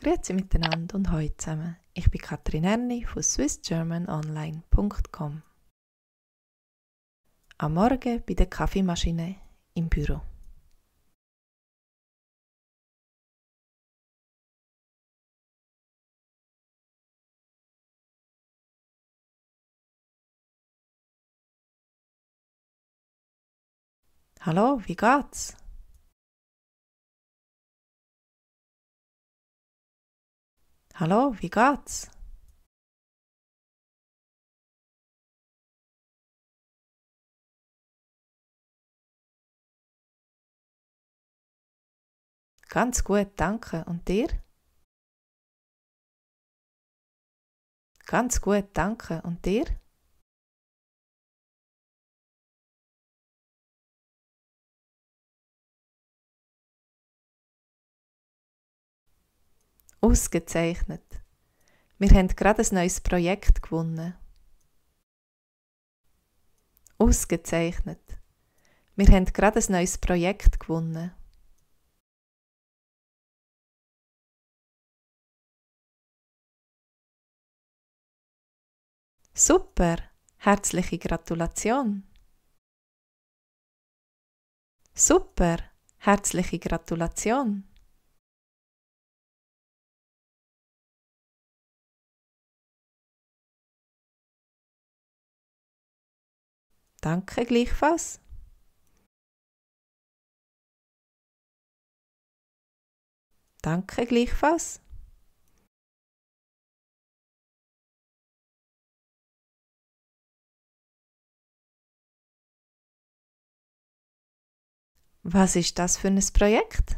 Grüezi miteinander und hallo zusammen. Ich bin Katrin Erni von swissgermanonline.com. Am Morgen bei der Kaffeemaschine im Büro. Hallo, wie geht's? Hallo, wie geht's? Ganz gut, danke. Und dir? Ganz gut, danke. Und dir? Ausgezeichnet. Wir haben gerade ein neues Projekt gewonnen. Ausgezeichnet. Wir haben gerade ein neues Projekt gewonnen. Super! Herzliche Gratulation! Super! Herzliche Gratulation! Danke gleichfalls. Danke gleichfalls. Was ist das für ein Projekt?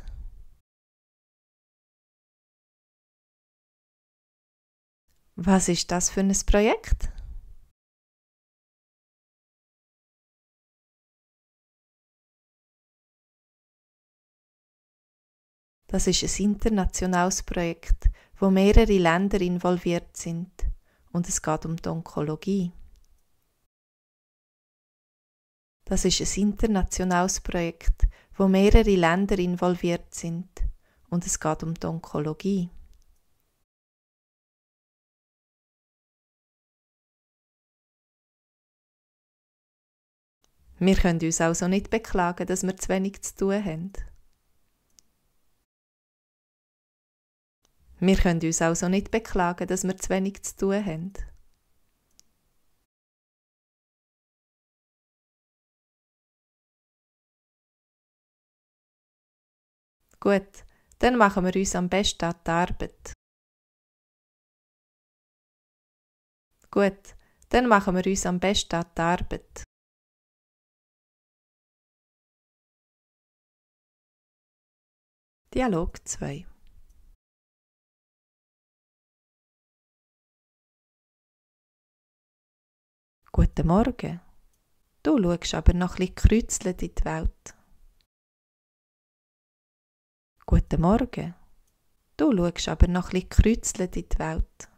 Was ist das für ein Projekt? Das ist ein internationales Projekt, wo mehrere Länder involviert sind, und es geht um die Onkologie. Das ist ein internationales Projekt, wo mehrere Länder involviert sind, und es geht um die Onkologie. Wir können uns also nicht beklagen, dass wir zu wenig zu tun haben. Wir können uns also nicht beklagen, dass wir zu wenig zu tun haben. Gut, dann machen wir uns am besten an die Arbeit. Gut, dann machen wir uns am besten an die Arbeit. Dialog 2. Guten Morgen. Du schaust aber noch ein bisschen gekreuzelt in die Welt. Guten Morgen. Du schaust aber noch ein bisschen gekreuzelt in die Welt.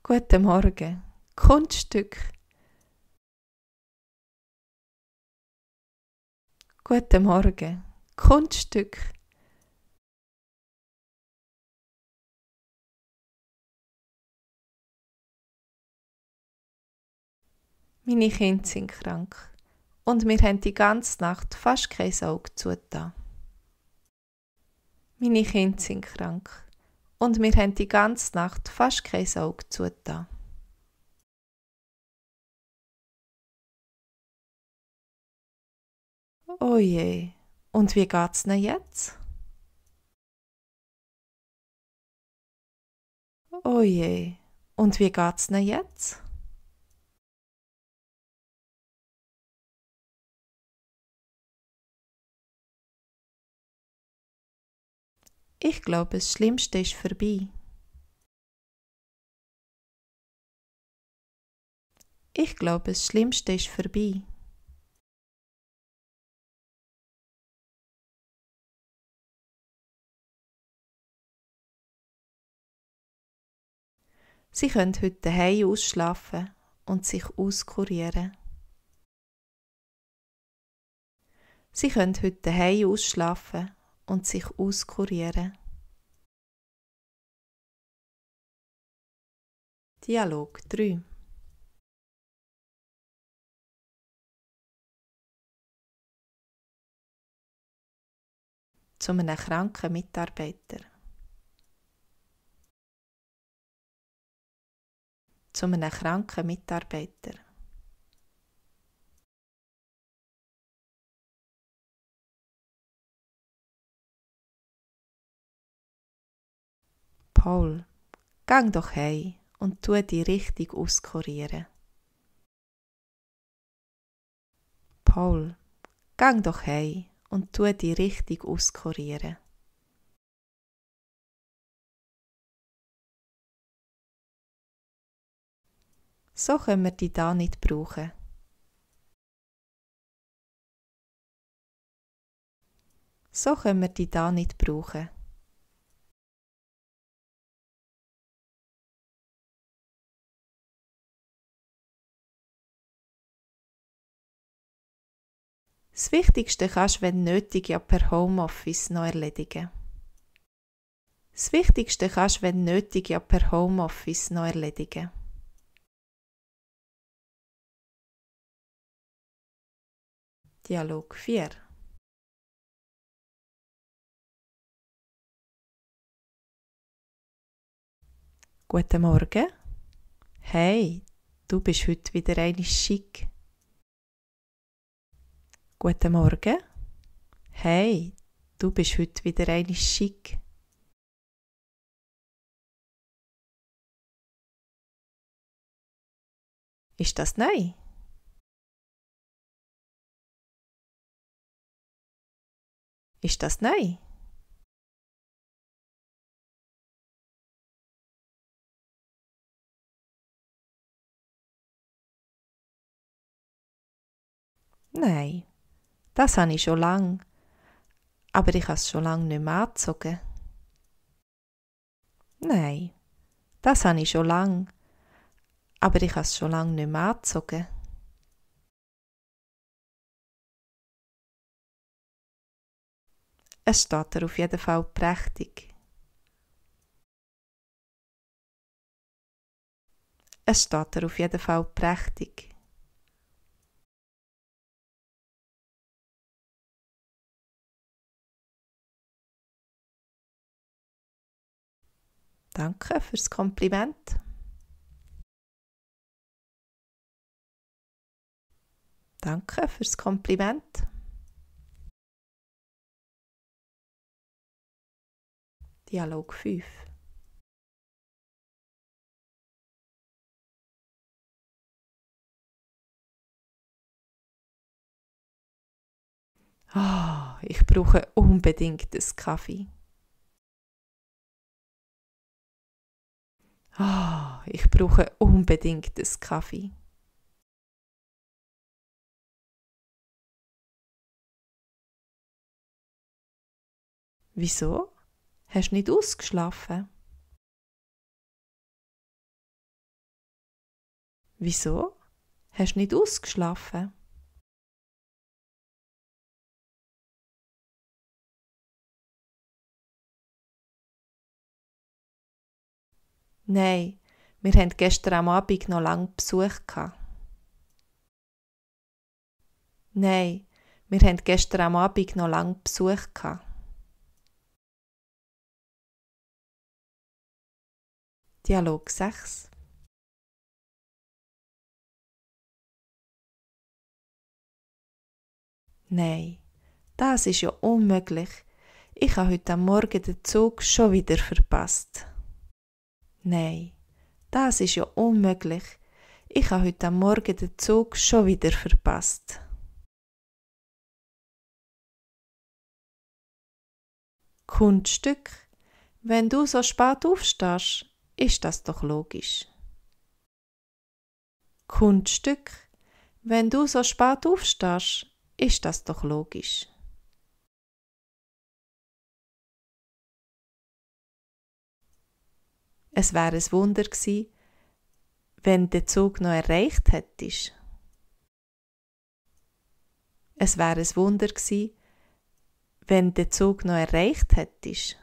Guten Morgen. Kunststück. Guten Morgen. Kunststück. Meine Kinder sind krank und wir haben die ganze Nacht fast kein Auge zugetan. Meine Kinder sind krank und wir haben die ganze Nacht fast kein Auge zugetan. Oh je, und wie geht's denn jetzt? Oh je, und wie geht's denn jetzt? Ich glaube, das Schlimmste ist vorbei. Ich glaube, das Schlimmste ist vorbei. Sie können heute daheim ausschlafen und sich auskurieren. Sie können heute daheim ausschlafen und sich auskurieren. Dialog 3. Zu einem kranken Mitarbeiter. Zu einem kranken Mitarbeiter. Paul, gang doch heim und tu dich richtig auskurieren. Paul, gang doch heim und tu dich richtig auskurieren. So können wir dich da nicht brauchen. So können wir dich da nicht brauchen. Das Wichtigste kannst du, wenn nötig, ja per Homeoffice noch erledigen. Das Wichtigste kannst du, wenn nötig, ja per Homeoffice noch erledigen. Dialog 4. Guten Morgen. Hey, du bist heute wieder einmal schick. Guten Morgen. Hey, du bist heute wieder einmal schick. Ist das neu? Ist das neu? Nein, das habe ich schon lange, aber ich habe es schon lange nicht mehr angezogen. Nein, das habe ich schon lange, aber ich habe es schon lange nicht mehr angezogen. Es steht dir auf jeden Fall prächtig. Es steht dir auf jeden Fall prächtig. Danke fürs Kompliment. Danke fürs Kompliment. Dialog 5. Ich brauche unbedingt einen Kaffee. Ich brauche unbedingt einen Kaffee. Wieso? Hast du nicht ausgeschlafen? Wieso? Hast du nicht ausgeschlafen? Nein, wir hatten gestern am Abend noch lange Besuch gehabt. Nein, wir hatten gestern am Abend noch lange Besuch gehabt. Dialog 6. Nein, das ist ja unmöglich. Ich habe heute am Morgen den Zug schon wieder verpasst. Nein, das ist ja unmöglich. Ich habe heute am Morgen den Zug schon wieder verpasst. Kunststück. Wenn du so spät aufstehst, ist das doch logisch. Kunststück. Wenn du so spät aufstehst, ist das doch logisch. Es wäre ein Wunder gewesen, wenn der Zug noch erreicht hättest. Es wäre ein Wunder gewesen, wenn der Zug noch erreicht hättest.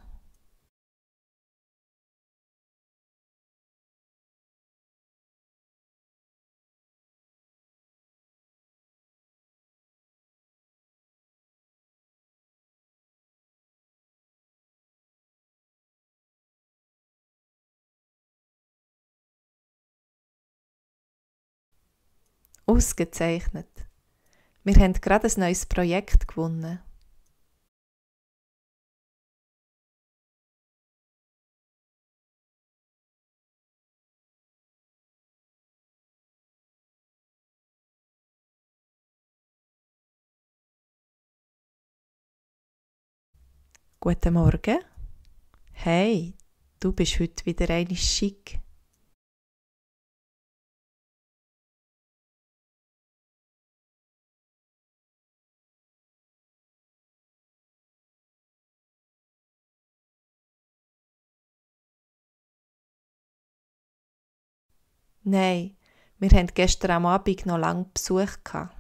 Ausgezeichnet. Wir haben gerade ein neues Projekt gewonnen. Guten Morgen. Hey, du bist heute wieder einmal schick. Nein, wir hatten gestern am Abend noch lange Besuch gehabt.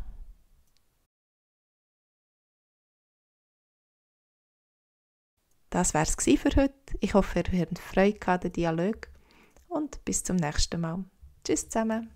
Das wär's für heute. Ich hoffe, ihr habt Freude an den Dialog und bis zum nächsten Mal. Tschüss zusammen.